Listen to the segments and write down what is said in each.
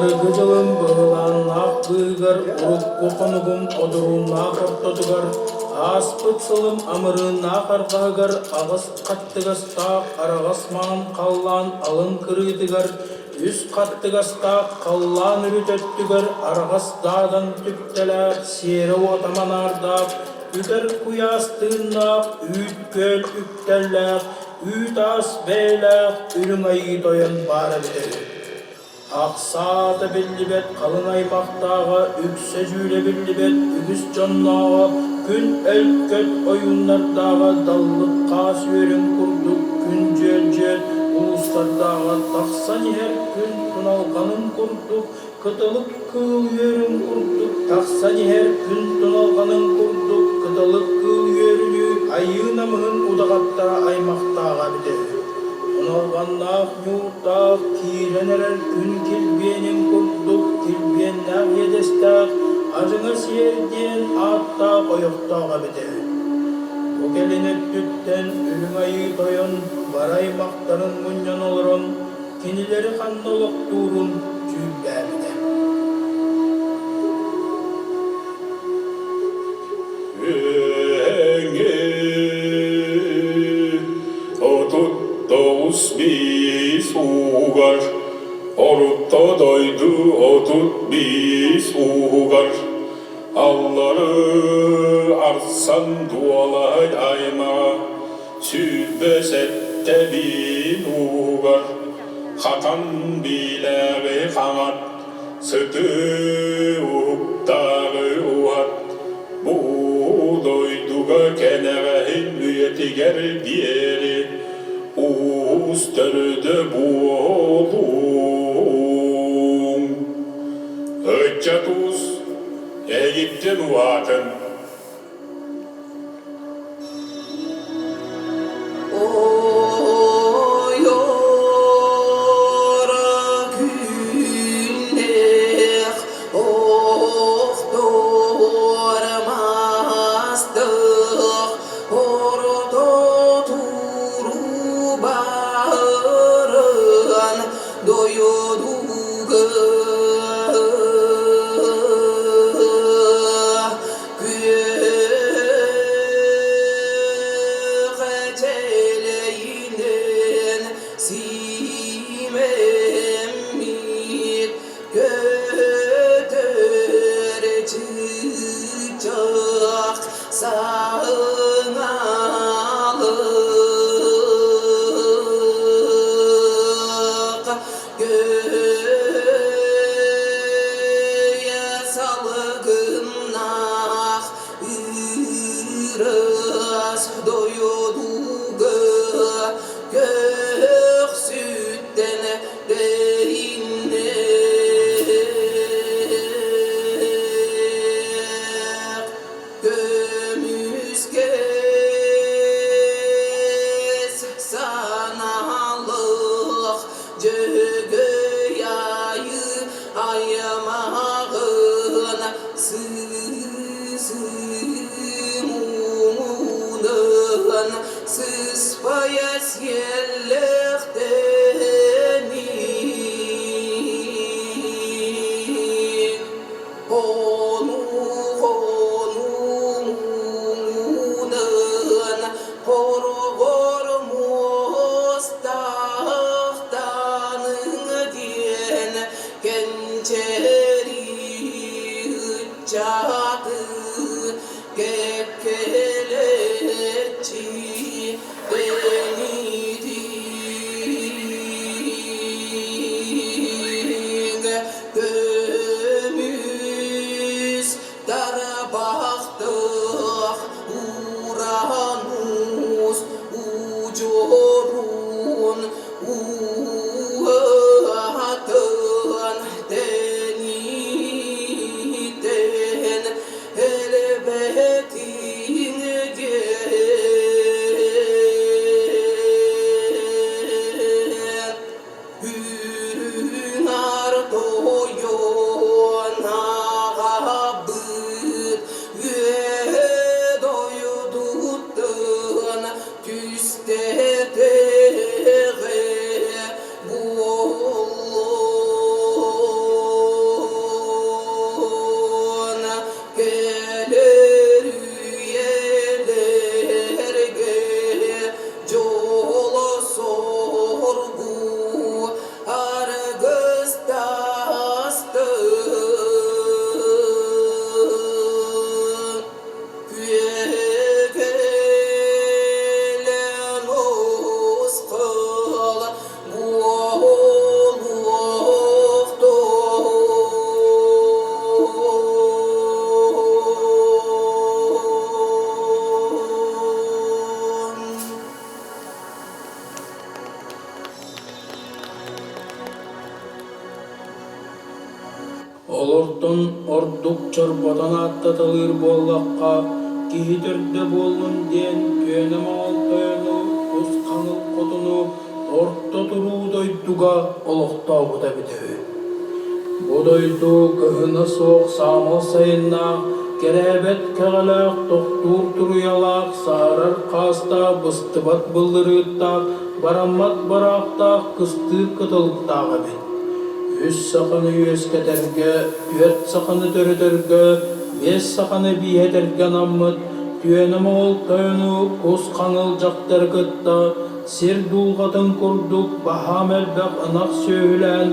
Былыргы дьылым быһылааннаах быыһыгар урукку хонугум одурууннаах ортотугар, ааспыт сылым амырыыннаах арҕаһыгар аҕыс хаттыгастаах араҕас маҥан халлаан алын кырыытыгар, үс хаттыгастаах халлаан үрүт өттүгэр араҕас даадан түптэлээх, сиэрэ уота манаардаах, үтэр куйаас тыыннаах, үүт күөл үктэллээх, үүт-аас бэйэлээх Үрүҥ Айыы Тойон баара эбитэ үһү. Ахсаата биллибэт халыҥ аймахтааҕа, үксэ дьүүлэ биллибэт үгүс дьоннооҕо, күн өлкөт ойууннардааҕа, даллык хаас үөрүн курдук күн дьүөл-дьүөл улуустардааҕа, тахсан иһэр күн туналҕанын курдук кытылык кыыл үөрүн курдук тахсан иһэр күн туналҕанын курдук кыталык кыыл үөрүнүү айыы намыһын удаҕаттара аймахтааҕа эбитэ үһү. Туналҕаннаах ньуурдаах киирэн эрэр күн килбиэнин курдук килбиэннээх иэдэстээх Адьыҥа Сиэр диэн ааттаах ойохтоох эбитэ үһү. Бу кэлин өттүттэн Үрүҥ Айыы Тойон бары аймахтарын мунньан олорон кинилэри ханна олохтуурун дьүүллээбитэ. 39 уугар, Орто дойду 35 уугар, Аллары арсан дуолай аймаҕа 27 биин уугар, Хатан биилээҕи хаҥат, сытыы уһуктааҕы уһат, бу дойдуга кэнэҕэһин үйэтигэр диэри уус төрдө буолуҥ. Ыччат уус эһигиттэн уһаатын. Ойоро күннээх охтор мастах орто туруу баарынан дойдуга Күөх чэлэйинэн сиимэммит көтөр чыычаах саҥалык Көйө салгыннаах ыырас дойдуга көхсүттэн тэйиннэх Көмүскэс санаалаах Дьөһөгөй айыы аймаҕын сыымунан сыспайа сиэллэхтэниин Хонуу-хонуунан хороҕор муостаахтаныҥ диэн кэнчээри ыччаты кэккэлэччи тэнитиҥ көмүс тарбахтаах ураанус удьуорун ууһатын тэнитэн элбэтиҥ диэн Үрүҥ аар тойон аҕабыт үөһэ дойдуттан түстээтэ. Олортон ордук чорботон ааттаталыыр буоллахха, киһи төрдө буоллун диэн Түөнэ Моҕол тойону, Кус Хаҥыл хотуну Орто туруу дойдуга олохтообута эбитэ үһү. Бу дойду кыһына суох саамал сайыннаах, кэрээбэт кэҕэлээх, тохтуур туруйалаах, саһарар хаастаах, быстыбат быллырыыттаах, бараммат бараахтаах, кыстыыр кытылыктаах эбит. Үс саханы үөскэтэргэ, түөрт саханы төрөтөргө, биэс саханы бииһэтэргэ анаммыт Түөнэ Моҕол тойону Кус Хаҥыл дьахтары кытта сир дулҕатын курдук баһаам элбэх ынах сүөһүлээн,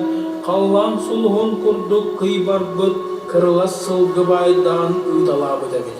халлаан сулуһун курдук кыйбарбыт кырылас сылгы баайдаан ыыталаабыт эбит.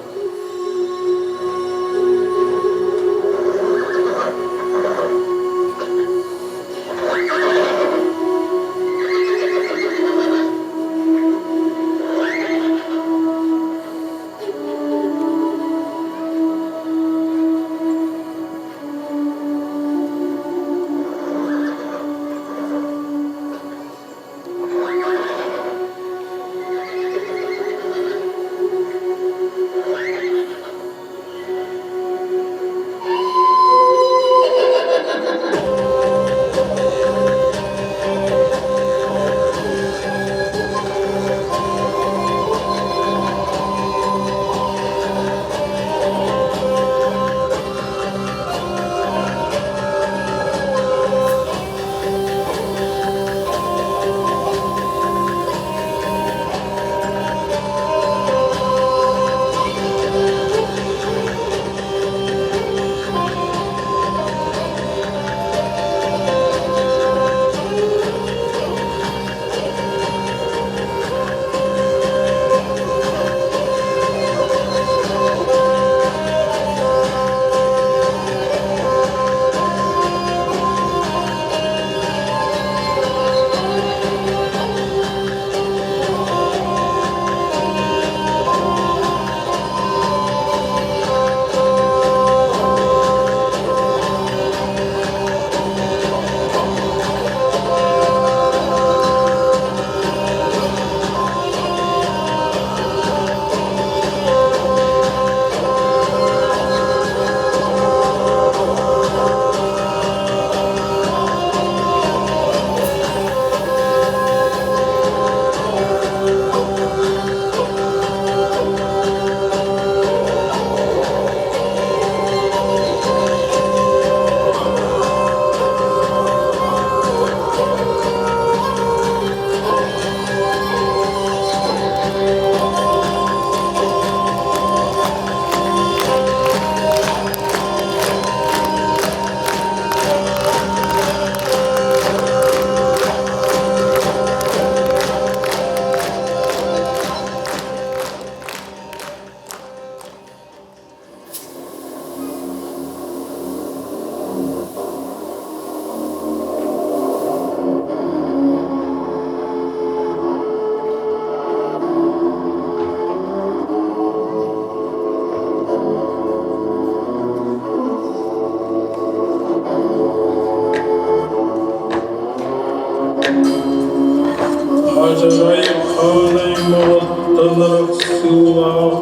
Хадьарай хаанай маҕаттан арахсыылаах,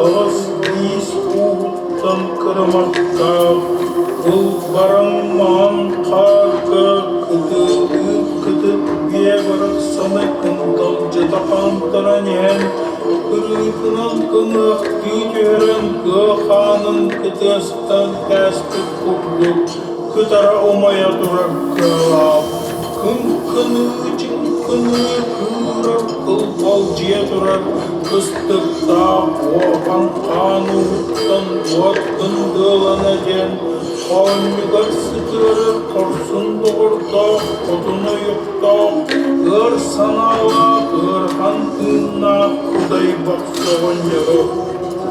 аҕыс биис ууһуттан кырымахтаах, кылбараҥ маҥан хаарга кытыылыыр кытыт биэ барахсаны кынталдьыта хаамтаран иһэн, кырыытынан кыҥыахтыы түһэрэн кыа хаанын кытыастан кээспит курдук кытара умайа турар кыалаах, Кыҥкыныы-чыҥкыныы кыырар кылбалдьыйа турар кыстыктаах уорҕан хаан уһуктан уот кындыалана диэн хоонньугар сытыарар хорсун доҕордоох хотун ойохтоох ыар санаалаах ыарахан тыыннаах кудайбах оҕонньору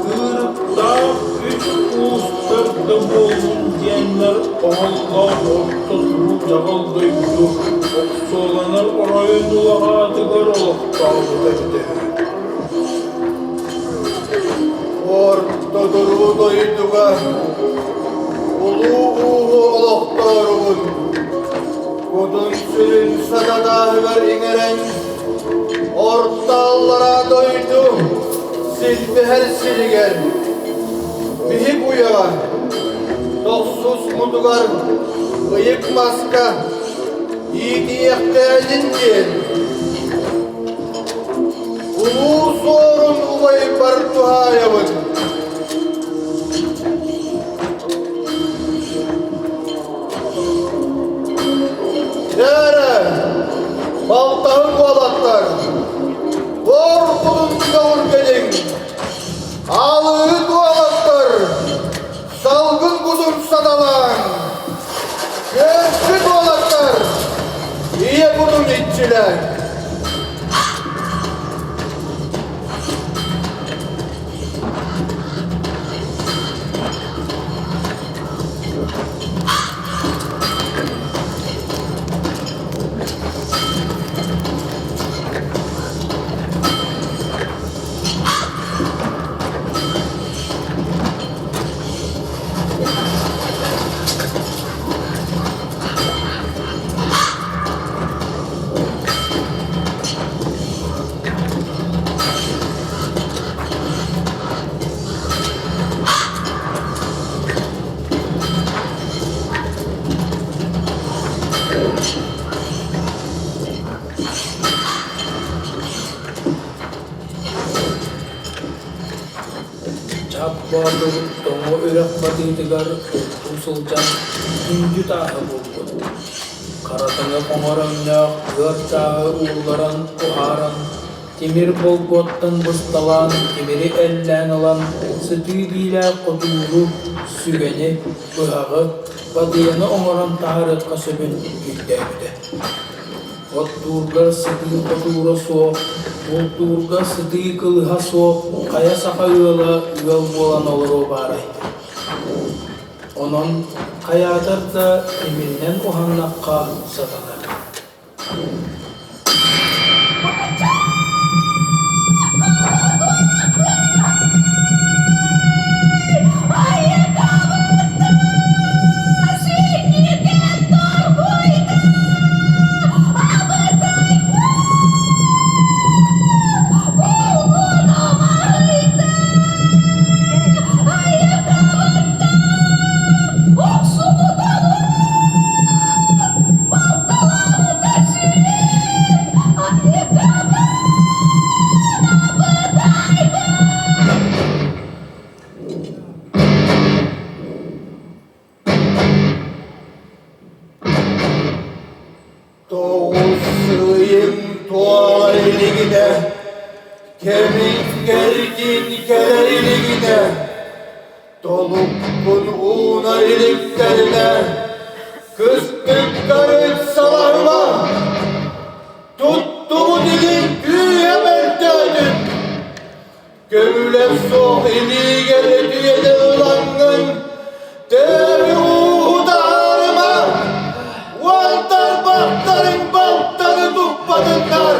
Кыырыктаах үс уустар да буоллун диэннэр оһоллоох орто туруу дьаҕыл дойду охсуоланар оройун улаҕаатыгар олохтообута эбитэ үһү. Орто туруу дойдуга улуу ууһу олохтооругун кутун сүрүн сататааһыгар иҥэрэн. Орто аллараа дойду силбэһэр сиригэр биһик уйаҕа тохсус мутугар ыйык маска иитийэхтээдин диэн Улуу Суорун убайбар туһаайабын. Дьээрэ, балтаһын уолаттар, буор кутун көҕүргэниҥ, аалыыһыт уолаттар, салгын кутун саталааҥ, күөсчүт уолаттар, ийэ кутун иччилээҥ. Чап Боотур тоҥо үрэх батыытыгар бултуу сылдьан күндү тааһы булбут. Харатыҥы хоҥор өҥнөөх ыар чааһы уулларан, уһааран Тимир болгуоттан бысталаан, тимири эллээн ылан, сытыы биилээх хотууру, сүгэни, быһаҕы, батыйаны оҥорон таһаарыахха сөбүн өйдөөбүтэ. Оттуургар сытыы хотуура суох, бултуурга сытыы кылыһа суох хайа саха ыала ыал буолан олоруо баарай? Онон хайаатар да тимиринэн уһаннахха сатанар. Тоҕус ыйын туола илигинэ, кэмин кэрдин кэлэр илигинэ, толукпун ууна иликтэринэ, кыстыктарын салаһыма, туттубут илин күүһэ мөлтөөтүн, Көҥүлэ суох илиигэр өтүйэни ылаҥҥын, төбү ууһутаарыма, уонтар баттарыҥ балтаны туппатыннар.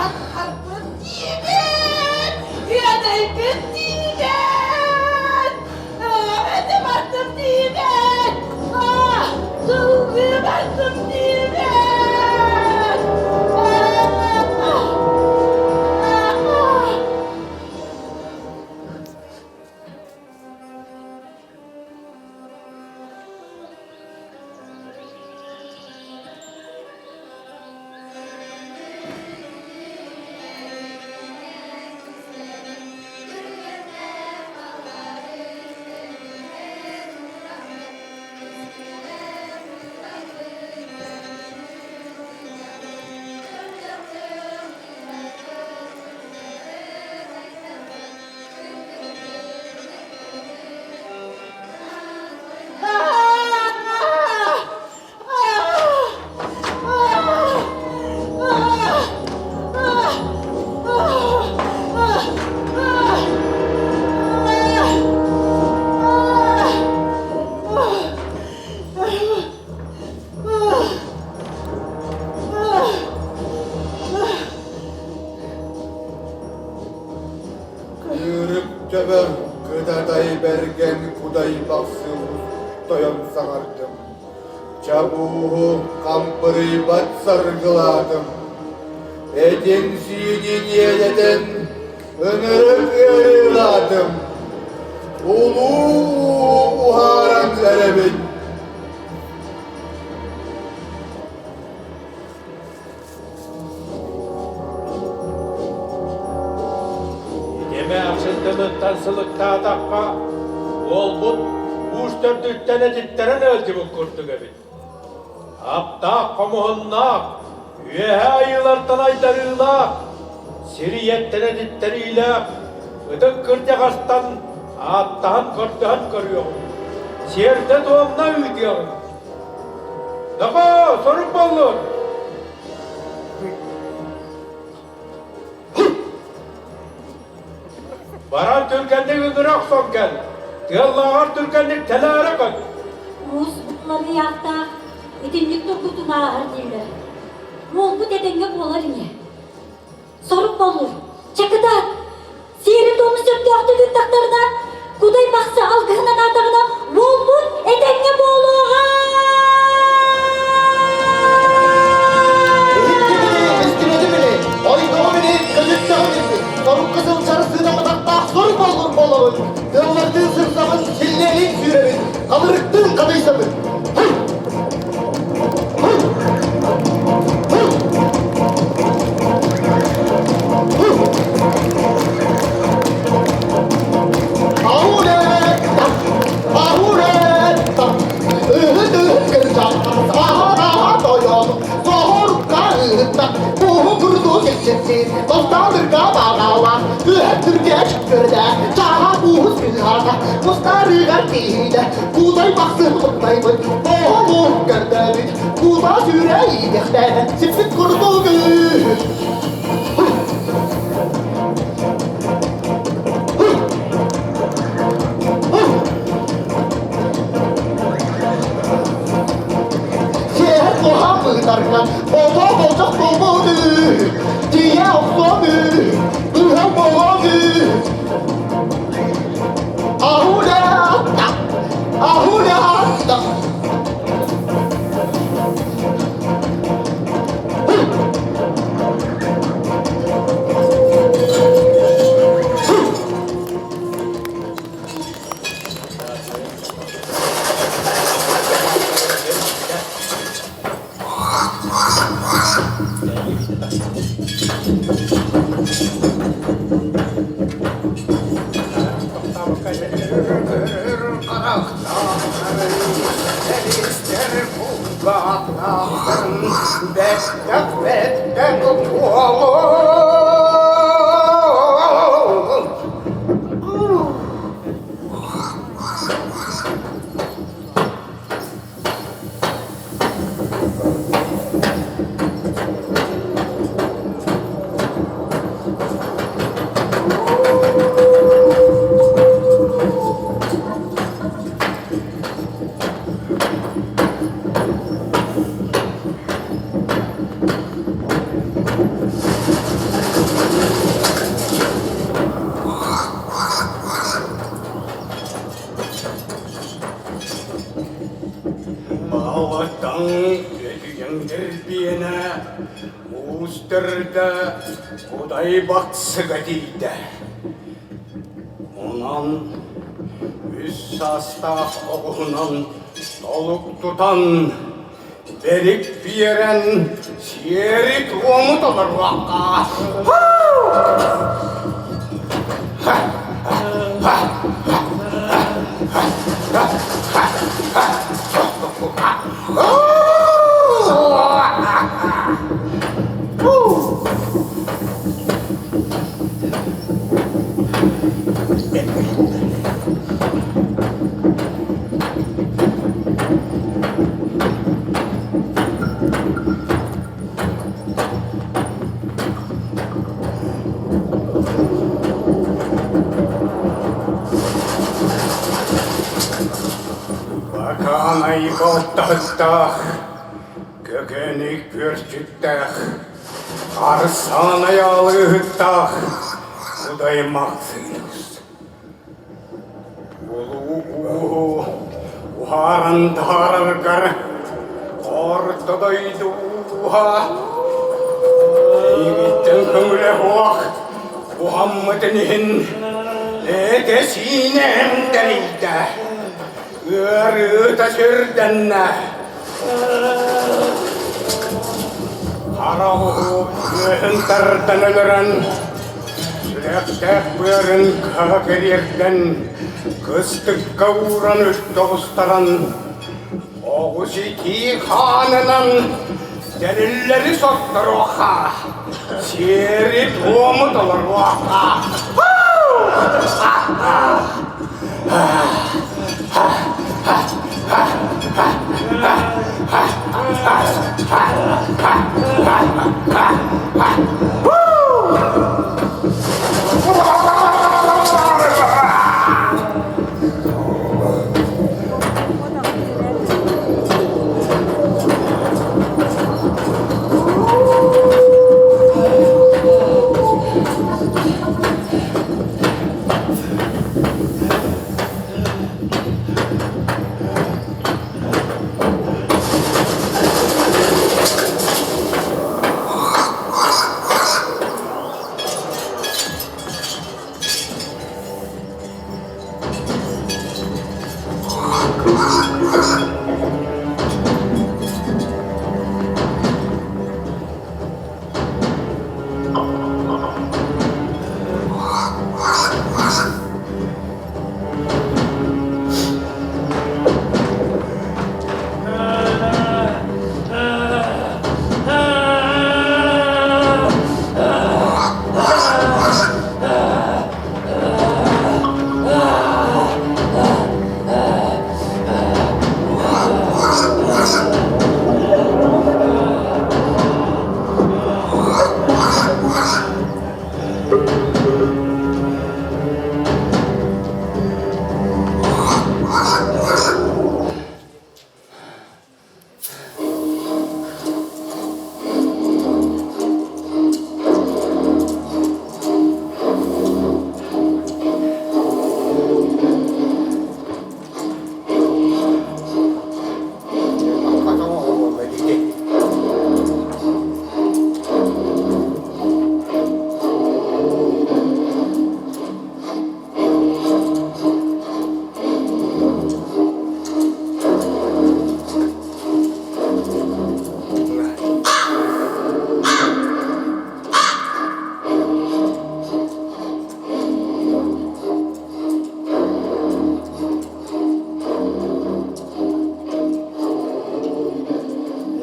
Атарбыт диибин, үөдэйбит диибин, этим аттым диибин, сылгым аттым диибин. Кыырык төбөм кытатай бэргэн кудай бахсыл тойон саҥардым. Чабууһу хампырыйбат саргылаатым. Этин-сиинин иэлэтэн ынырык ыарыылаатым. Улуу уһааран эрэбин. Эмээхсин тылыттан сылыктаатахха, уолбут уус төрдүттэн этиттэрэн ыалдьыбыт курдук эбит. Аптаах хомуһуннаах, үөһээ айыылартан айдарыылаах, сир ийэттэн этиттэриилээх, ытык кырдьаҕастан ааттаһан-көрдөһөн көрүөҕүм, сиэрдэ-туомна ыытыаҕым. Нохоо, сорук буоллун! Баран түргэнник ыҥыра охсон кэл, тыаллааҕар түргэнник тэлээрэ көт. Уус булларыйаахтаах итинник тургутун ааһар дииллэр. Уолбут этэҥҥэ буолар ини. Сорук боллур, чакытаат! Сиэри-туому сөптөөхтүк ыыттахтарына, Кудай Бахсы алгыһын анаатаҕына, уолбут этэҥҥэ буолуоҕа! Иһиттибини, истибэтибини, ойдоҕумини, көтүттэҕимини, сорукка сылдьар сыыдаматахтаах сорук боллур буолабын, тыаллардыын сырсабын, силлиэлиин сүүрэбин, хабырыктыын хатыйсабын. Һый! Һый! Һый! Һый! Аурetta! Аурetta! Ыһыт-ыһыт кырдьаҕас, аһа-аһа тойон, соһорукка ыытта, куһу курдук иччитсин, бастаанырга баҕала, үһэ түргэ чүккүрдэ, чааһа кууһус кыыһаата, кустарыгар тиийдэ, куутай бахсын куттайбыт, оһолуун көрдөбүт, куута сүүрэ иитиэхтээх, сиппит курдук Сиэһэр куһаан быытарга ото болдьох буолбут тиийэ охсуом быыһан буолуом Ахуля Ахуля Бэттэх буолуо. Уус төрдө Кудай Баксыга тиийдэ. Онон үс саастаах оҕуһунан толук тутан, бэрик биэрэн сиэри-туому толоруохха. Бакаанай балтаһыттаах, көкөнүй күөрчүттээх, Арсаанай аалыыһыттаах Кудай Махсыынабыс. Улуу ууһу уһааран таһаараргар орто дойду ууһа эйигиттэн көҥүлэ суох уһаммытын иһин этэ-сиинэ эмтэрийдэ, ыарыыта сүрдэннэ. Хара оҕуһу үөһүн тардан өлөрөн, сүрэхтээх быарын хаһа кэриэрдэн, кыстыкка ууран үстэ оҕустаран, оҕус итии хаанынан тэриллэри сотторуохха, сиэри-туому толоруохха.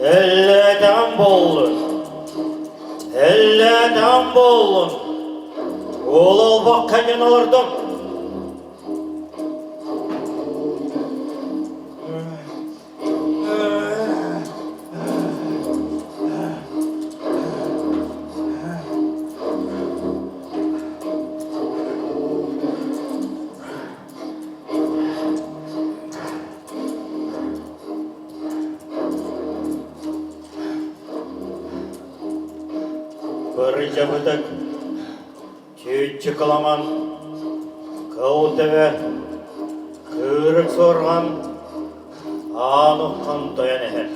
Эллээтэҕим буоллун, эллээтэҕим буоллун, уол олбоххо диэн олордум. Бырдьабытык чүүччү кыламан, кыл төбө, кыырык суорҕан, аан уххан тойон иһэр.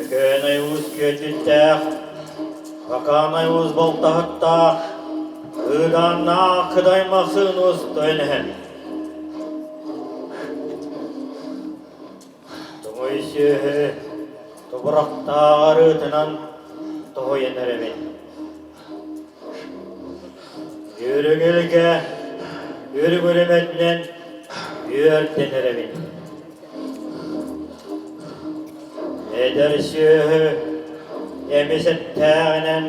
Өкөөнөй уус күөтүттээх, Бакаанай уус балтаһыттаах, Кыыдааннаах Кыдай Махсыын уус тойон эһэм. Туҥуй сүөһү тобурахтаах арыытынан тоһуйан эрэбин. Үрүҥүлгэ үрүҥ үрүмэтинэн үөрдэн эрэбин. Эдэр сүөһү эмис эттээҕинэн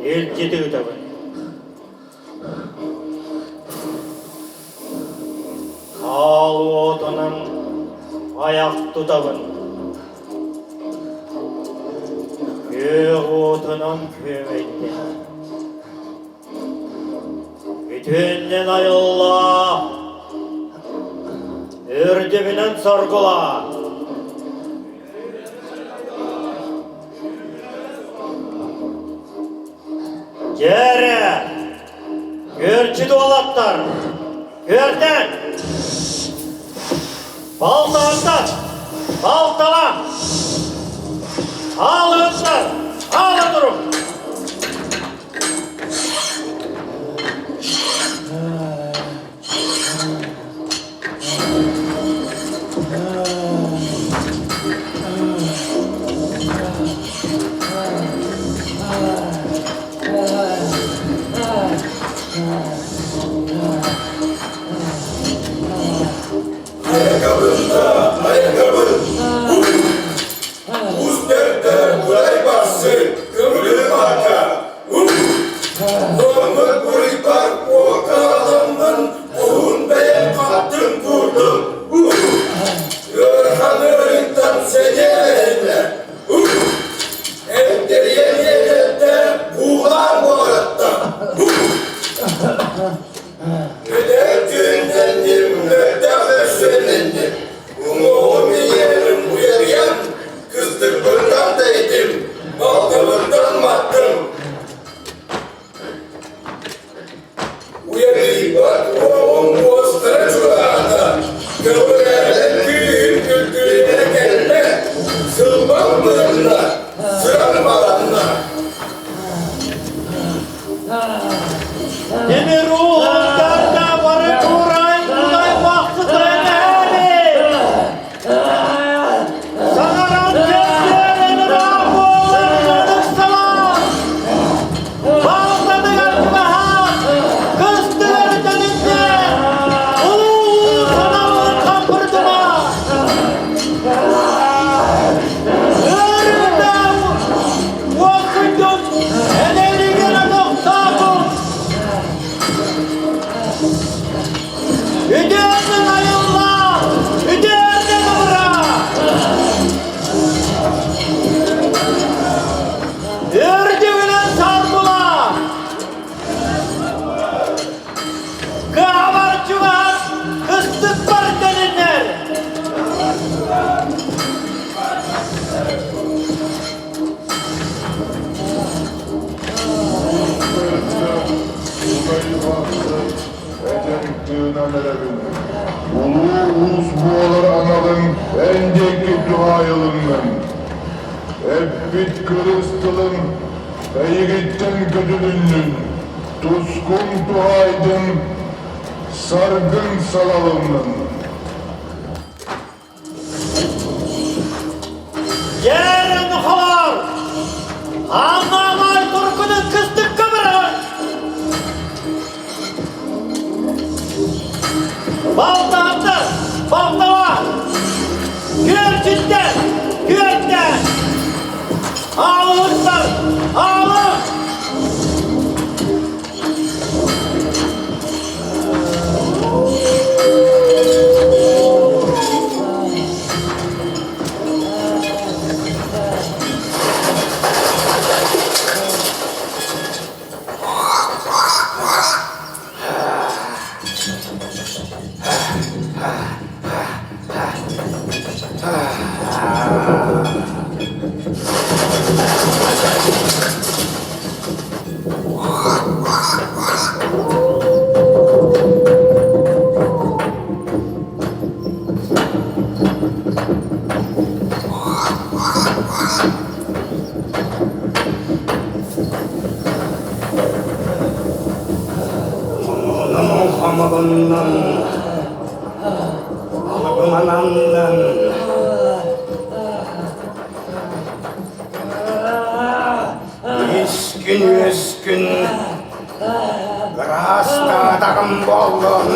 илдьит ыытабын. Хаал уотунан айах тутабын. Күөх уотунан күөмэйдин. Үтүөннэн айыллаа, үрдүбүнэн соргулаа. Дьээрэ, күөрчүт уолаттар, күөртэн! Балтаһыттар, балталаан! Аалыһыттар, аала туруҥ! Айакабын да, айакабын! Уус бэртэр Кудай барсы, көҥүлү барка! Туоммут буруйбар уокка аламмын, уһун бэйэм хаттым куурдум. Ыарахан ыарыыттан сэниэ эһиннэ. Эмтэрийэн иэдэттэ, буулаан буоларатта. Эдэр түүннэнним, мөлтөх өссүөннэнним. Уҥуоҕум ийэбин уйадыйан, кыстыкпыттан тэйдим, балтыбыттан маттым. Уйадыйбат уоҕум уостара чугаһаата, көҕүрээбэт күүһүм күлгүлүнэ кэллэ, сылбам быһынна, сырам баланна. Тимир ууһуктарда бары куурай кудай бахсытан эһэли! Саҥаран кэпсиэрин ыраах буолар дьонуксалар! Балтатыгар чугаһаан, кыстыгар төнүннэ! Улуу санаабын хампырдыма! Ыарыыта Уоскуйдун, энэлигэр тохтоотун! Үтүөннэн айылла! Үтүөннэн абыраа! Үрдүгүнэн сарбыла! Кыабар чугаһат кыстыкпар төнүннэр! Этим тыынан эрэбин. Улуу уус буолар аналыҥ эн диэки туһаайылыннын. Эппит кырыс тылыҥ эйигиттэн көтүлүннүн, тускун туһаайдын, саргын салалыннын. Дьээрин холоор! Аамаамай туркунун кыстыкка быраҕын! Балтаһыттар! Балтала! Күөрчүттэр! Күөртэр! Аалыһыттар! Аалых! Уһуннун, алыбым ананнын. Искин-үөскүн ыраастаатаҕым буоллун.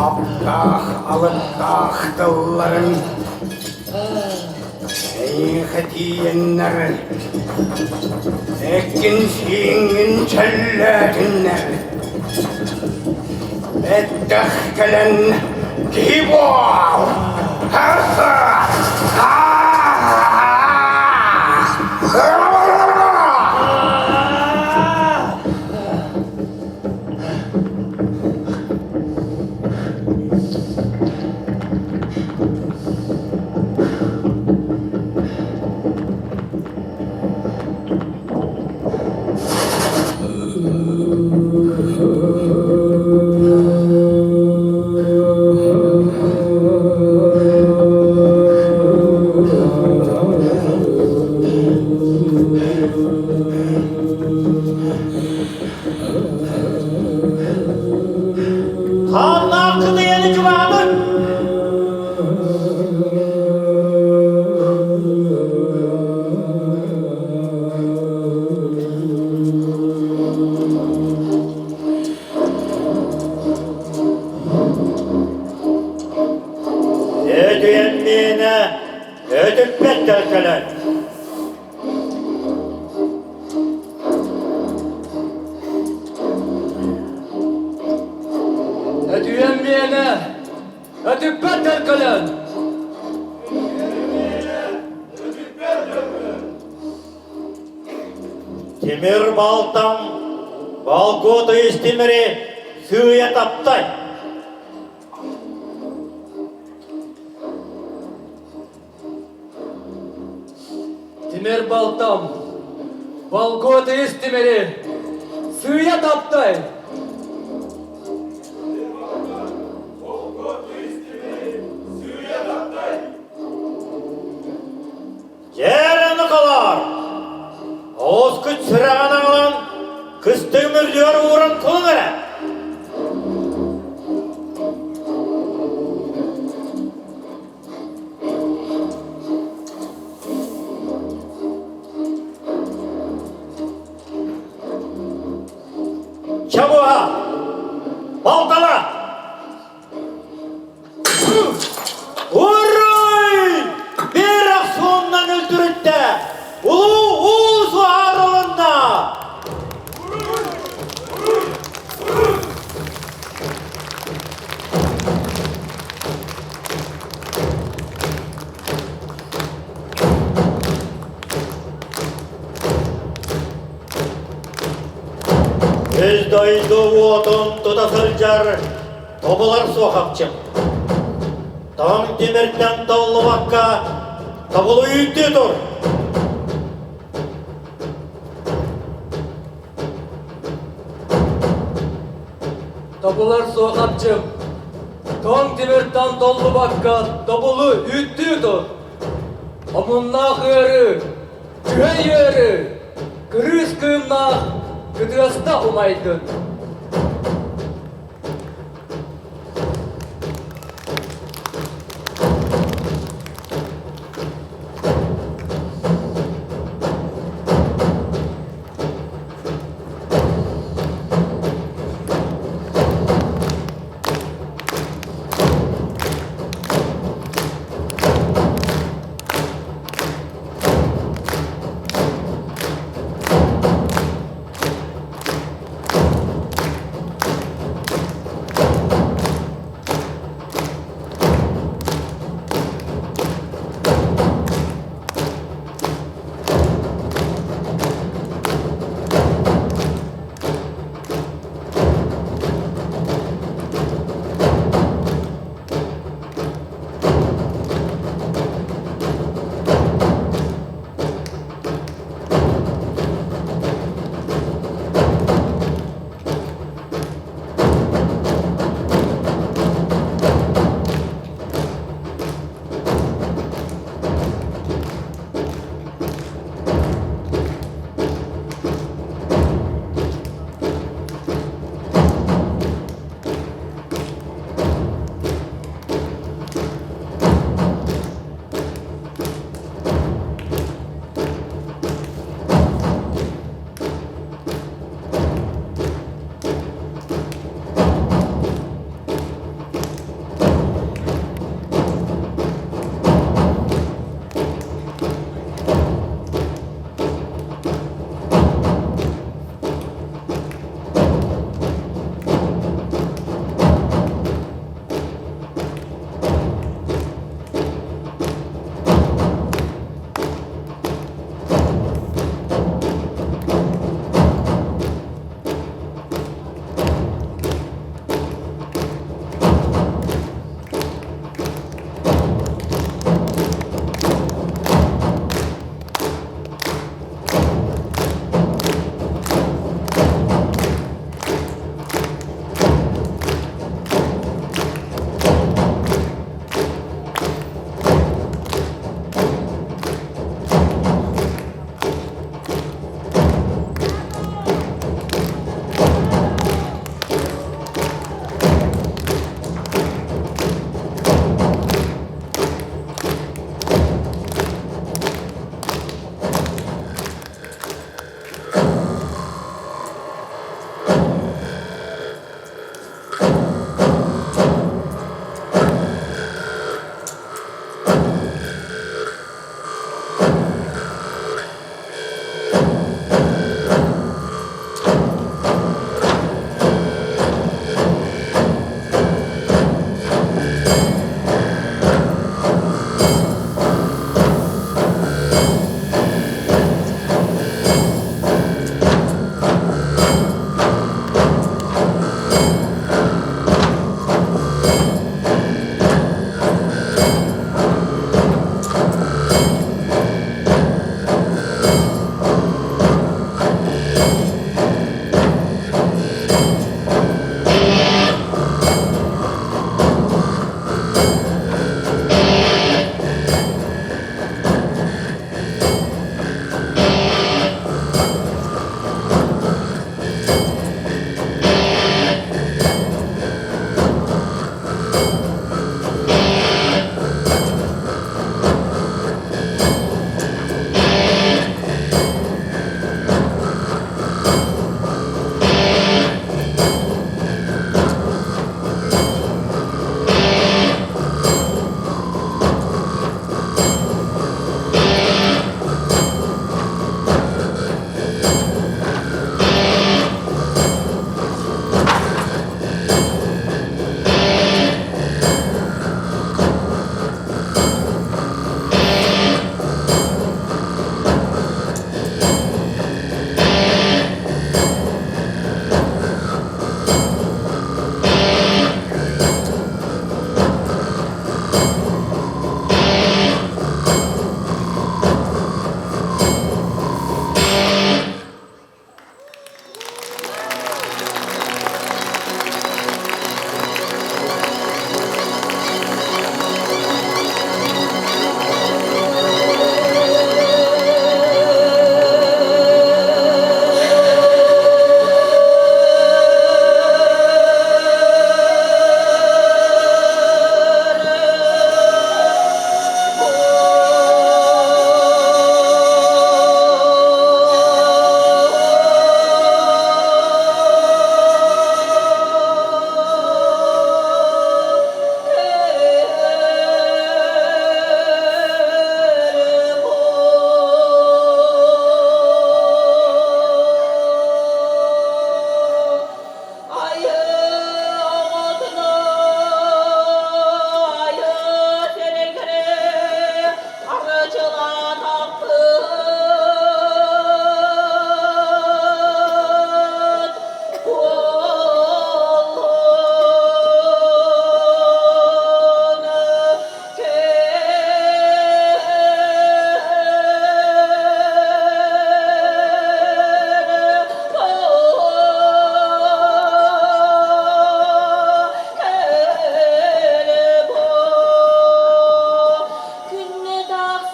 Аптаах, алыптаах тылларыҥ эйиэхэ тиийэннэр, эккин-сииҥҥин чөллөөтүннэр. Бэттэх кэлэн киһи буол! Хааннаах кытыйаны чубаабын! Өтүйэн миэнэ өтүппэт төлкөлөн. Өтүйэн миэнэ өтүппэт төлкөлөн. Тимир балтам болгота истимири сыыйа таптай. Тимир балтам, болгота истимири сыыйа таптай. Дьээрэни халаар! Оҕускут сүрэҕин аҕалан, кыстыҥ үрдүгэр ууран кулун эрэ! Чабуха! Балтала! Уруй! Бір ахсуыннан өлтүрүттэ! Улуу уус уһаарылынна! Үс дойду уотун тута сылдьар тобулар суохапчым. Тоҥ тимиртэн толлубакка тобулу үүттүү тур. Тобулар суохапчым. Тоҥ тимиртэн толлубакка тобулу үүттүү тур. Омуннаах ыарыы, түһэй ыарыы, кырыыс кыымнаах кытыаста умайдын.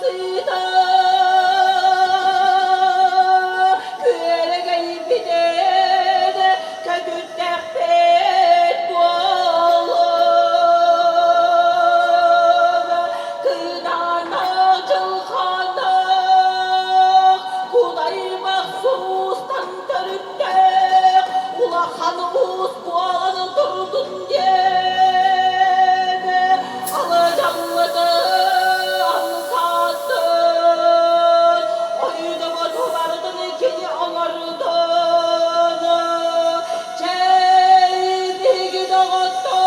тахсыыта күөрэгэйбитин көтүттэхпит буоллун. Кыдаанах дьылҕаанах кудаймах суустан төрүттээх улахан уус буолан турдун диэн алыдьаллытын саатын ойдубуту барытын кини оҥордун чэй биһиги доҕоттор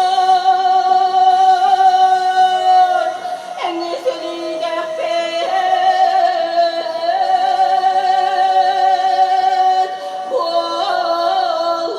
Эҥсэлиидэхпит буолун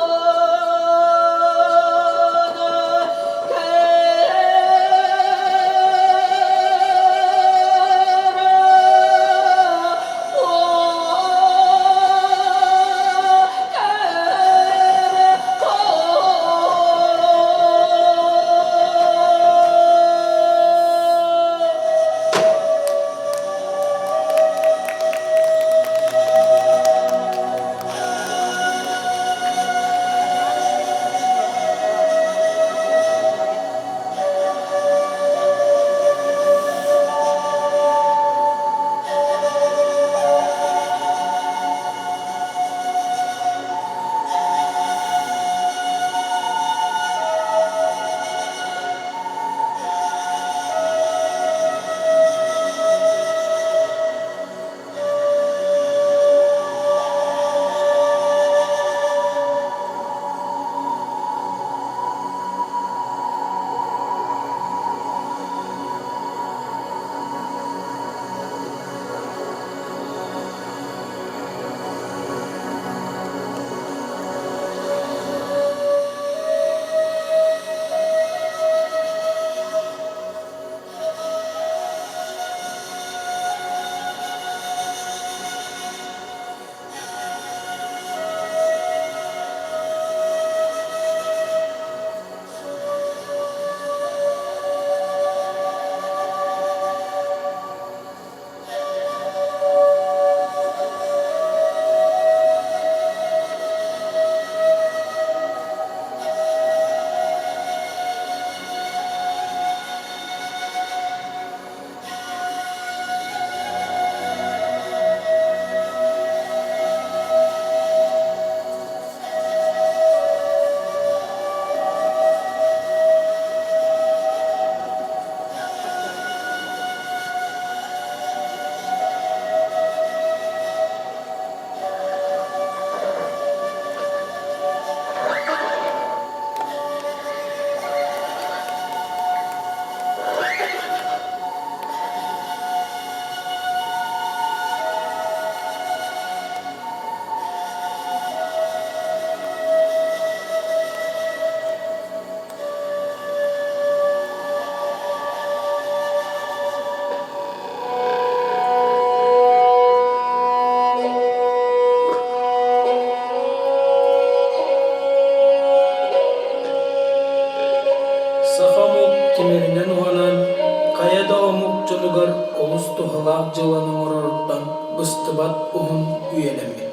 Саха омук тимиринэн уһанан, хайа да омук дьонугар олус туһалаах дьыаланы оҥороруттан быстыбат уһун үйэлэммит.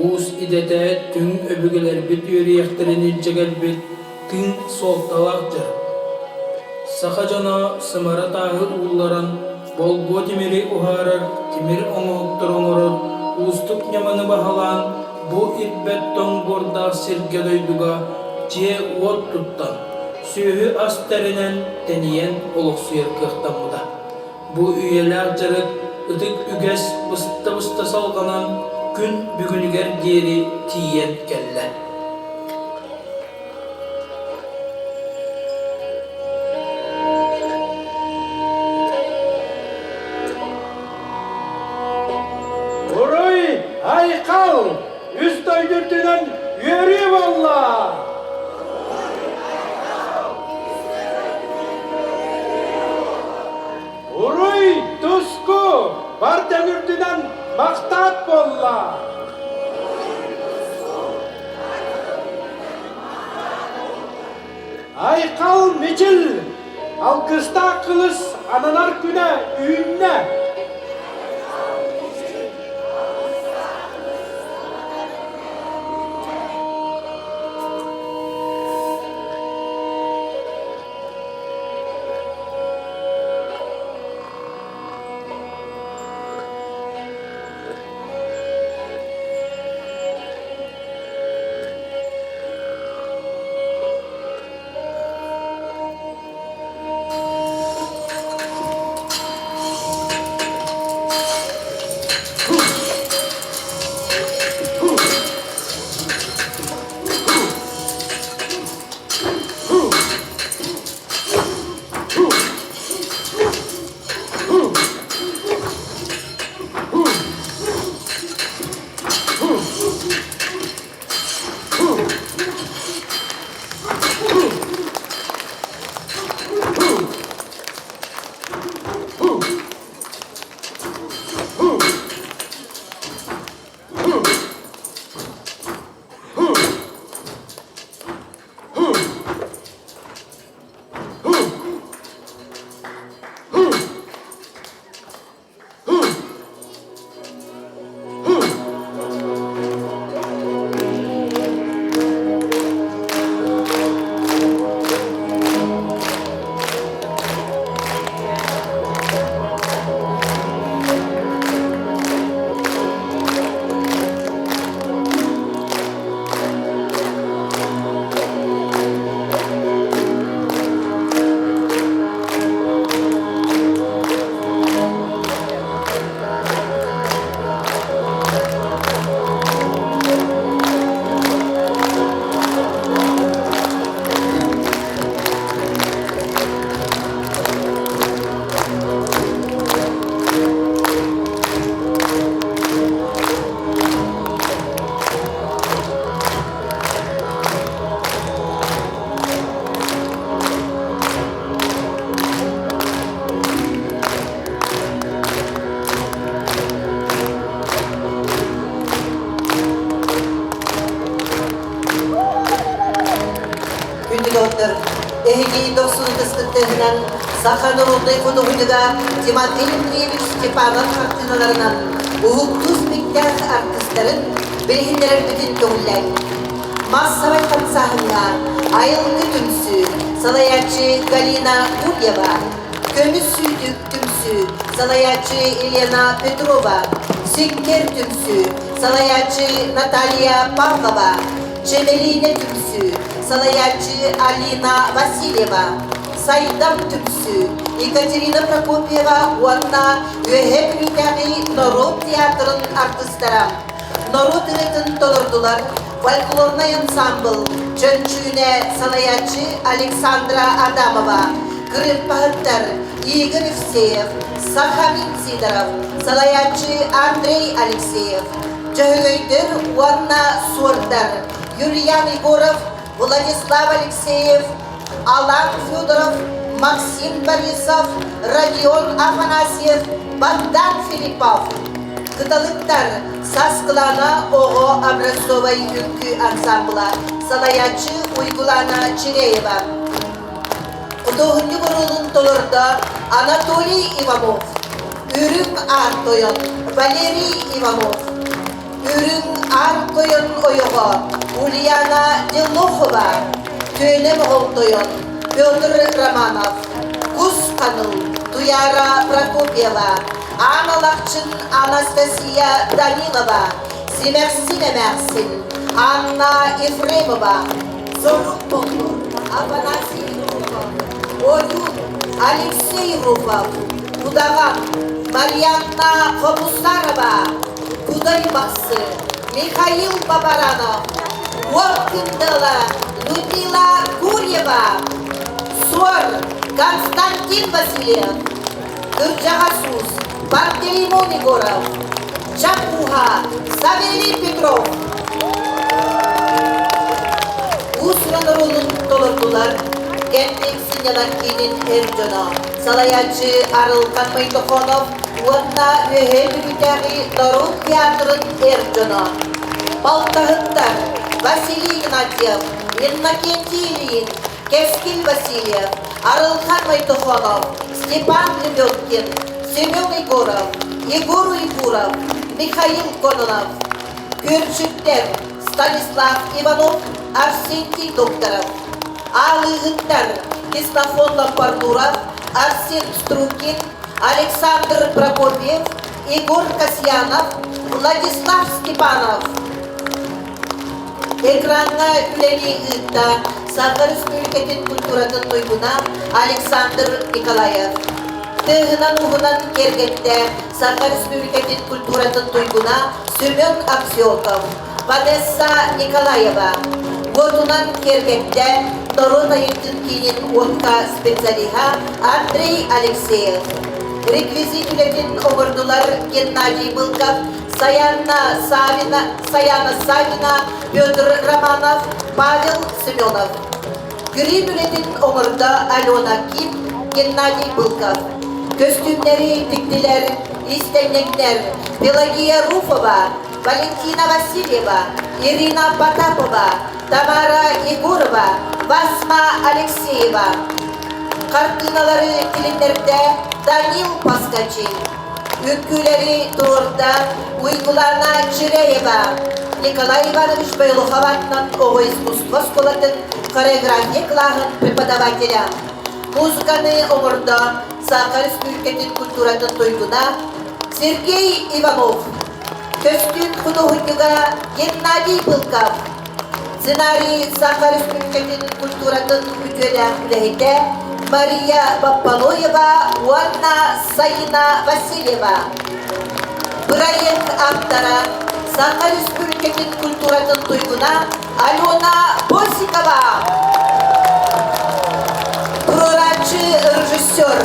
Уус идэтэ түҥ өбүгэлэрбит үөрүйэхтэрин илдьэ кэлбит тыын суолталаах дьарык. Саха дьоно сымара тааһы уулларан, болгуо тимири уһаарар, тимир оҥоһуктары оҥорор уустук ньыманы баһылаан, бу ирбэт тоҥ буордаах сиргэ-дойдуга дьиэ-уот туттан, сүөһү-ас тэринэн, тэнийэн олохсуйар кыахтаммыта. Бу үйэлээх дьарык ытык үгэс быста-быста салҕанан күн бүгүнүгэр диэри тиийэн кэллэ. Уруй, айхал! Үс дойду үрдүнэн үөрүү буолла! Уруй, туску! Бар дьон үрдүнэн махтаат буолла! Айхал Мичил! Алгыстаах кылыс ананар күнэ үүннэ! Күндү доҕоттор, эһиги дохсун ытыскыттыһынан саха народнай худуоһунньуга Тимофей Андреевич Степанов хартыыналарынан уһуктуу спектакль артыыстарын билиһиннэрэрбитин көҥүллээҥ. Массовай хамсааһыҥҥа Айылгы түмсүү салайааччы Галина Гурьева, Көмүс сүүтүк түмсүү салайааччы Елена Петрова, Сиккэр түмсүү салайааччы Наталья Павлова, Чэмэлиинэ түмсүү салайааччы Алина Васильева, Сайдам түмсүү Екатерина Прокопьева уонна Үөһээ Бүлүүтээҕи норуот театрын артыыстара норуот ырыатын толордулар фольклорнай ансаамбыл Чөмчүүнэ салайааччы Александра Адамова, кырыымпаһыттар Игорь Евсеев, Сахамин Сидоров, салайааччы Андрей Алексеев, Дьөһөгөйдөр уонна суордар Юлиан Егоров, Владислав Алексеев, Алан Федоров, Максим Борисов, Родион Афанасьев, Богдан Филиппов. Кыталыктар Саскылана оҕо образцовай үҥкүү ансамбла, салайааччы Уйгулана Чиреева. Худуоһунньук оруолун толордо Анатолий Иванов, Үрүҥ Аар Тойон Валерий Иванов, Үрүҥ Аар Тойон ойоҕо Ульяна Деллохова, Түөнэ Моҕол Тойон Петр Романов, Кус Ханыл Туяра Прокопьева, Аан Алахчын Анастасия Данилова, Симэхсин эмээхсин Анна Ефремова, Сорук Боллур Афанасий Руфов, Ойуун Алексей Руфов, Удаҕан Марианна Хобусарова, Кудай Бахсы Михаил Бабаранов, Уот Кындыла Людмила Гурьева, Суор Константин Васильев, Кырдьаҕас уус Пантелеймон Егоров, Чап ууһа Савелий Петров. Уус-уран оруолун толордулар Кэнтик сынньалаҥ киинин эр дьоно, салайааччы Арылхан Мойтохонов уонна Үөһээ Бүлүүтээҕи норуот театрын эр дьоно. Балтаһыттар Василий Игнатьев, Иннокентий Ильин, Кэскил Васильев, Арылхан Мойтохонов, Степан Лебедкин, Семен Егоров, Егор Уйгуров, Михаил Кононов. Күрчүктэр Станислав Иванов, Арсентий Докторов. Аалыыһыттар Ксенофон Лампардуров, Арсен Струкин, Александр Прокопьев, Егор Касьянов, Владислав Степанов. Экраҥҥа үлэни ыытта Саха Республикатын культуратын туйгуна Александр Николаев. Тыаһынан-уһунан киэргэттэ Саха Республикатын культуратын туйгуна Семен Аксетов, Ванесса Николаева. Уотунан киэргэттэ норуот айымньытын киинин уотка специалиһа Андрей Алексеев. Реквизит үлэтин оҥордулар Геннадий Былков, Саяна Савина, Саяна Савина, Петр Романов, Павел Семенов. Грим үлэтин оҥордо Алена Ким, Геннадий Былков. Көстүүмнэри тиктилэр истэнньэҥнэр Пелагея Руфова, Валентина Васильева, Ирина Потапова, Тамара Егорова, Васма Алексеева. Хартыыналары тилиннэрдэ Данил Паскачин. Үҥкүүлэри туруорда Уйгулана Чиряева, Николай Иванович Бойлохов аатынан оҕо искусство оскуолатын хореография кылааһын преподавателя. Музыканы оҥордо Саха Республикатын культуратын туйгуна Сергей Иванов, көстүүн худуоһунньуга Геннадий Пылков, Сценарий Саха Республикатын культуратын үтүөлээх үлэһитэ Мария Баппалоева уонна Саина Васильева. Бырайыак ааптара Саха Республикатын культуратын туйгуна Алена Босикова. Туруорааччы режиссер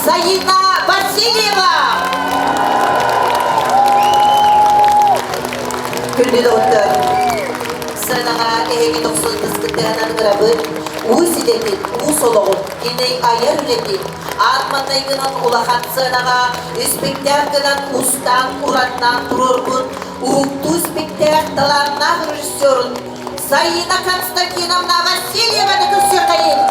Саина Васильева. Күндү доҕоттор, сценаҕа эһиги тохсун кыскыттыһынан ыҥырабыт, уус идэтин, уус олоҕун, кини айар үлэтин, аан маҥнайгынан улахан сценаҕа испэктээк гынан устаан ураннаан туруорбут уһуктуу испэктээк талааннаах режиссерун Саина Константиновна Васильеваны көрсүөххэйин!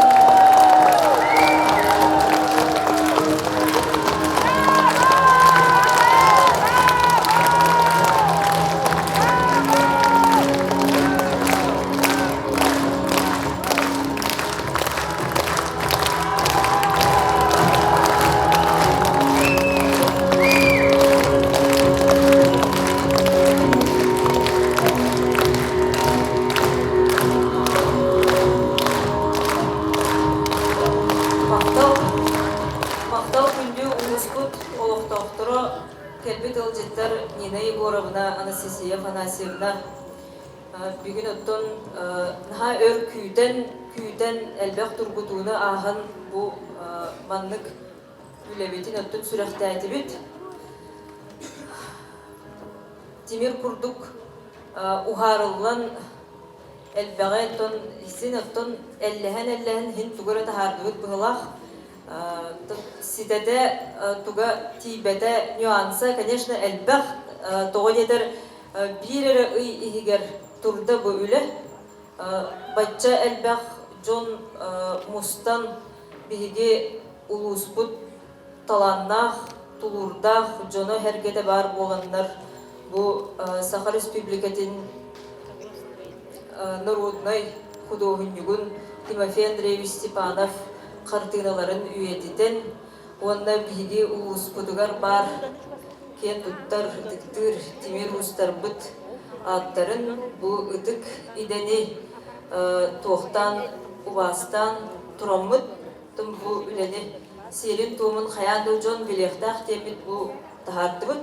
Махтал, махтал күндү улууспут олохтоохторо кэлбит ыалдьыттар Нина Егоровна, Анастасия Афанасьевна бүгүн оттон наһаа өр күүтэн, күүтэн элбэх тургутууну ааһан бу маннык үлэбитин оттон сүрэхтээтибит. Тимир курдук уһаарыллан элбэҕи оттон син оттон эллэһэн-эллэһэн иһин тугу эрэ таһаардыбыт быһылаах. Ситэтэ туга тиийбэтэ нюанса, конечно, элбэх. Тоҕо диэтэр биир эрэ ый иһигэр турда бу үлэ. Бачча элбэх дьон мустан биһиги улууспут талааннаах, тулуурдаах дьоно-сэргэтэ баар буоланнар бу Саха Республикатын народнай худуоһунньугун Тимофей Андреевич Степанов хартыыналарын үйэтитэн уонна биһиги улууспутугар баар киэн туттар, ытыктыыр тимир уустарбыт ааттарын бу ытык идэни туохтаан убаастаан тураммыт бу үлэни сиэрин-туомун хайаан да дьон билиэхтээх диэммит бу таһаардыбыт.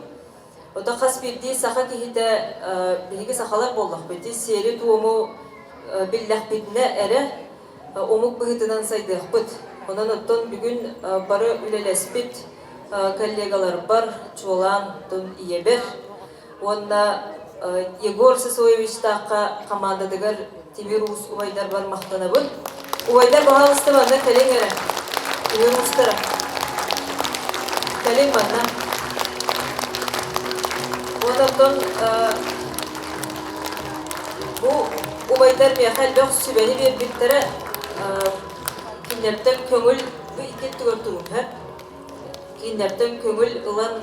Ото хас биирдии саха киһитэ биһиги сахалар буоллахпыт сиэри-туому биллэхпитинэ эрэ омук быһыытынан сайдыахпыт. Онон оттон бүгүн бары үлэлэспит коллегаларбар, чуолаан ийэбэр уонна Егор Сысоевичтаахха хамаандатыгар Тимир Уус убайдарбар махтанабын. Убайдар, баһаалыста манна кэлиҥ эрэ. Тимир Уустара. Кэлиҥ манна. Уонна оттон бу убайдар миэхэ элбэх сүбэни биэрбиттэрэ. Кинилэртэн көҥүл бу икки өттүгэр туруҥ Кинилэртэн көҥүл ылан,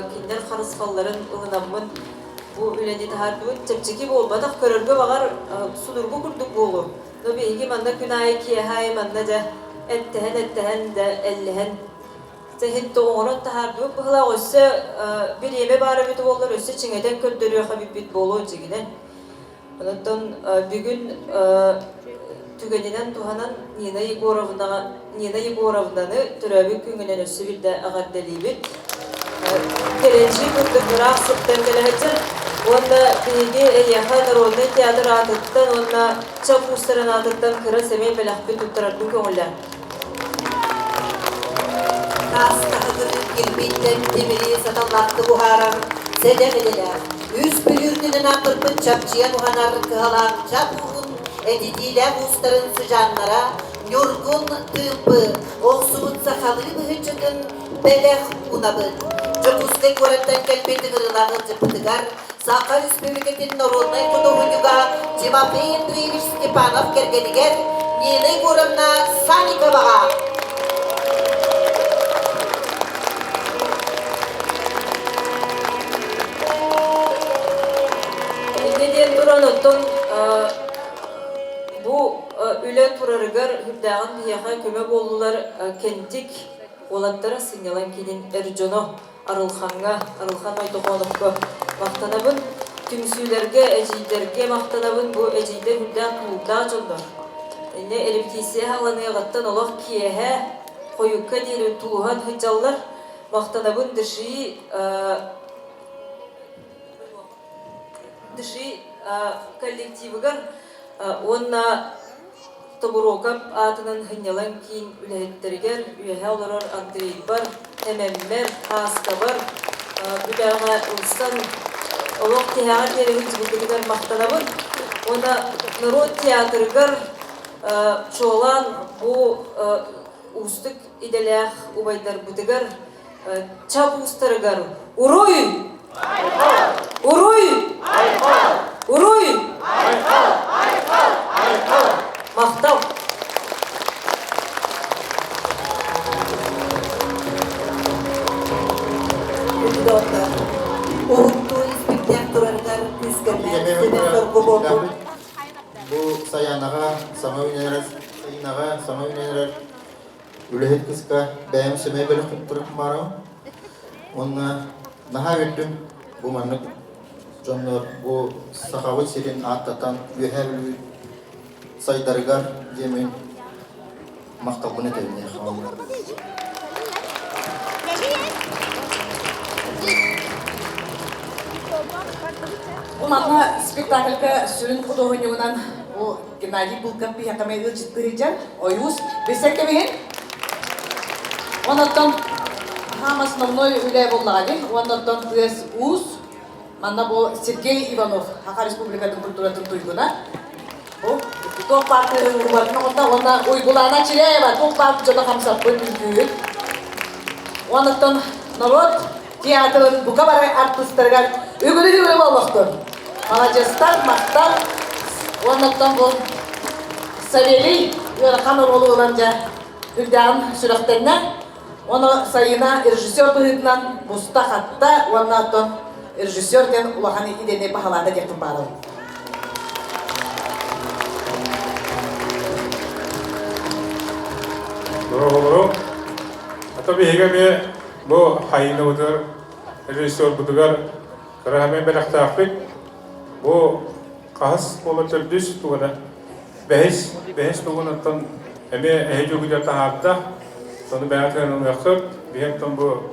кинилэр харысхалларын ылынаммын бу үлэни таһаардыбыт. Чэпчэки буолбатах, көрөргө баҕар судургу курдук буолуо. Но биһиги манна күн аайы, киэһэ аайы манна дьэ эттэһэн-эттэһэн да эллэһэн иһин оҥорон таһаардыбыт быһыылаах. Өссө бириэмэ баар эбит буоллар, өссө чиҥэтэн көрдөрүөх эбиппит буолуо дьигинэн. Онтон бүгүн түгэнинэн туһанан Нина Егоровнаҕа Нина Егоровнаны төрөөбүт күҥүнэн өссө биирдэ эҕэрдэлиибит. Кэлэнчи курдук ыраах сыттан кэлэһэччэр уонна биһиги эйиэхэ народнай театр аатыттан уонна Чап уустарын аатыттан кыра сэмэй бэлэхпин туттарарбын көҥүллээ. Таас таһыгырыыр кирбииттэн тимири саталлаахтык уһаарар сэдэх идэлээх, үс бүлүүрдүнэн аатырбыт чапчыйан уһанар кыһалаах чап ууһун этитиилээх уустарын сыдьааннара Ньургун Тыымпы охсубут сахалыы быһыччытын бэлэх уунабыт. Дьокуускай куораттан кэлбит ыҥырыылаах ыалдьыппытыгар Саха Республикатын народнай худуоһунньуга Тимофей Андреевич Степанов кэргэнигэр Нина Егоровна Санниковаҕа. Инньэ диэн туран, оттон бу үлэ турарыгар үрдээҕин биһиэхэ көмө буоллулар Кентик уолаттара сынньалаҥ киинин эр дьоно Арылхаҥҥа, Арылхан Мойтохоновка махтанабын. Түмсүүлэргэ, эдьиийдэргэ махтанабын. Бу эдьиийдэр үрдээх тулуурдаах дьоннор. Инньэ репетиция хааланыаҕыттан олох киэһэ хойукка диэри тулуһан сылдьаллар. Махтанабын Дыши Дыши коллективыгар уонна Тобуруокап аатынан сынньалаҥ киин үлэһиттэригэр үөһэ олорор Андрейбар, Эмэммэр, Ааскабар үлэҕэ ылсан олох тиһэҕэр диэри сылдьыбыккытыгар махтанабын. Уонна норуот театрыгар чуолаан бу уустук идэлээх убайдарбытыгар чап уустарыгар уруй! Уруй! Уруй! Махтал! Доктор, уһуктуу испиктээх турарыгар күүскэ соргу буолбут. Бу Саянаҕа саҥа үүнэн Сайынаҕа саҥа үүнэн эрэр Үлэһит кыска бэйэм сэмэй бөлөхпүн турукмаарым. Уонна наһаа үөрдүм бу маннык дьоннор бу Сахабыт сирин ааттатан Үөһээ Бүлүү сайдарыгар диэмин махталбын этэбин Бу манна спектакльга сүрүн худуоһунньугунан бу Геннадий Булков биһиэхэ ыалдьыттыырдьан ойуус билсэн кэбиһин. Онон хаам основной үлэ буоллаҕа дии. Онон тыас уус. Манна бу Сергей Иванов Саха Республикатын культуратын туйгуна. Бу туох баар тыаһын оҕонно уонна Уйгулаана Чиряева туох баар дьоно хамсаппыт үҥкүүһүт. Онон норуот театрын бука бары артыыстарыгар үгүрү-үгүрү буолуохтун. Маладьыастар, махтал. Уоннаттан бу Савелий ыарахан оруолу ылан дьэ үрдээҕин сүрэхтэннэ. Ону Сайына режиссер быһыытынан буста-хатта уонна оттон режиссер диэн улахан идэни баһылаата диэхпин баҕарабын. Дороголору, ата биһиги эмиэ бу хайыныбытыгар, режиссербутугар кыраһамай бэлэхтээхпит. Бу хаһыс буола төрдүс тугана бэһис бэһис тугунаттан эмиэ эһи дьүгүтэ таһаарда. Сону бэйэ тыаналыаххыт. Биһиэттэн бу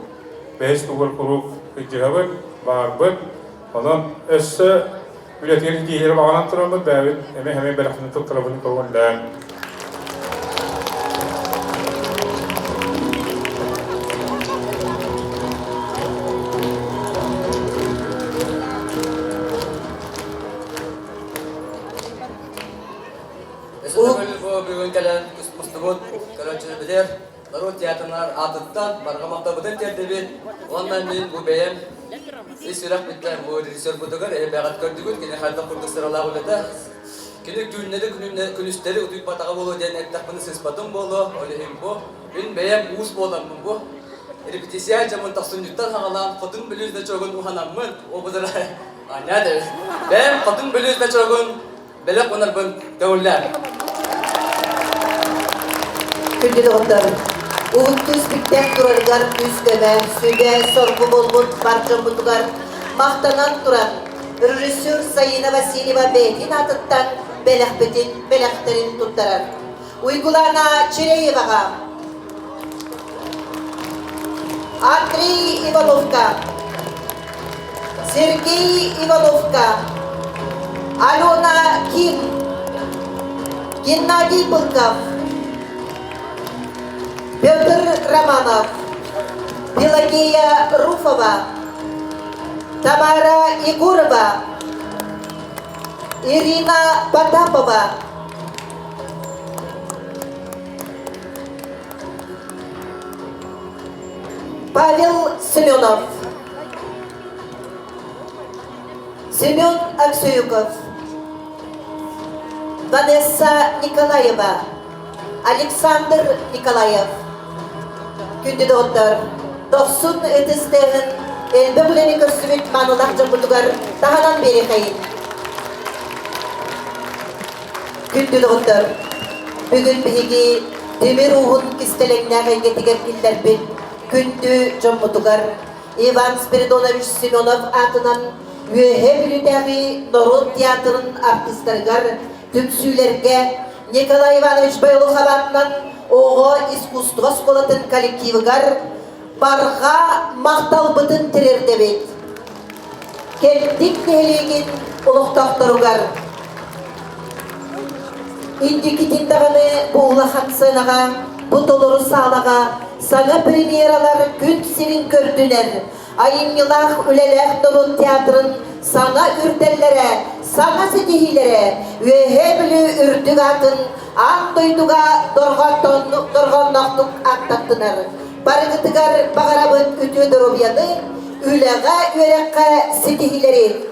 бэһис тугар куруук кыдьыһабыт, баарбыт. Онон өссө үлэтигэр тииһэр баҕанан тураммыт бэйэбит эмиэ эмиэ бэлэхтэн туттарабын көҥүллээн. Бу бүгүн кэлэн мустубут көрөөччүлэрбитигэр норуот театрынан аатыттан барҕа махталбытын тиэрдэбит уонна мин бу бэйэм ис сүрэхпиттэн бу режиссербутугар эбэҕит көрдүгүт кини хайдах курдук сыралаах үлэтэ. Кини түүннэри күнүстэри утуйбатаҕа буолуо диэн эттэхпинэ сыыспатым буолуо, ол иһин бу мин бэйэм уус буоламмын бу репетиция дьоммун тохсунньуттан саҕалаан Хотун Бүлүү значогун уһанаммын, обудара аня да бэйэм Хотун Бүлүү значогун бэлэх уунарбын көҥүллээн. Күндү доҕоттор, уһуктуу испиктээх турарыгар күүс-көмө, сүбэ, соргу буолбут бар дьоммутугар махтанан туран, режиссер Саина Васильева бэйэтин аатыттан бэлэхпитин бэлэхтэрин туттарар. Уйгулаана Чирееваҕа, Андрей Ивановка, Сергей Ивановка, Алена Ким, Геннадий Пылков, Петр Романов, Пелагея Руфова, Тамара Егорова, Ирина Потапова, Павел Семенов, Семен Аксююков, Ванесса Николаева, Александр Николаев. Күндү доҕоттор, дохсун ытыстыаһын элбэх үлэни көрсүбүт маанылаах дьоммутугар таһынан биэриэхэйин. Күндү доҕоттор, бүгүн биһиги тимир ууһун кистэлэҥнээх эйгэтигэр киллэрбит күндү дьоммутугар Иван Спиридонович Семенов аатынан Үөһээ Бүлүүтээҕи норуот театрын артыыстарыгар түмсүүлэргэ Николай Иванович Бойлохов аатынан оҕо искусство оскуолатын коллективыгар барҕа махталбытын тириэрдэбит. Кэлтик нэһилиэгин олохтоохторугар Инникитин даҕаны бу улахан сыанаҕа, бу толору саалаҕа саҥа премьералар күн сирин көрдүлэр, айымньылаах үлэлээх норуот театрын саҥа үрдэллэрэ, саҥа ситиһиилэрэ Үөһээ Бүлүү үрдүк аатын аан дойдуга дорҕоонноохтук ааттаттынар. Барыгытыгар баҕарабыт үтүө доруобуйаны, үлэҕэ, үөрэххэ ситиһиилэри!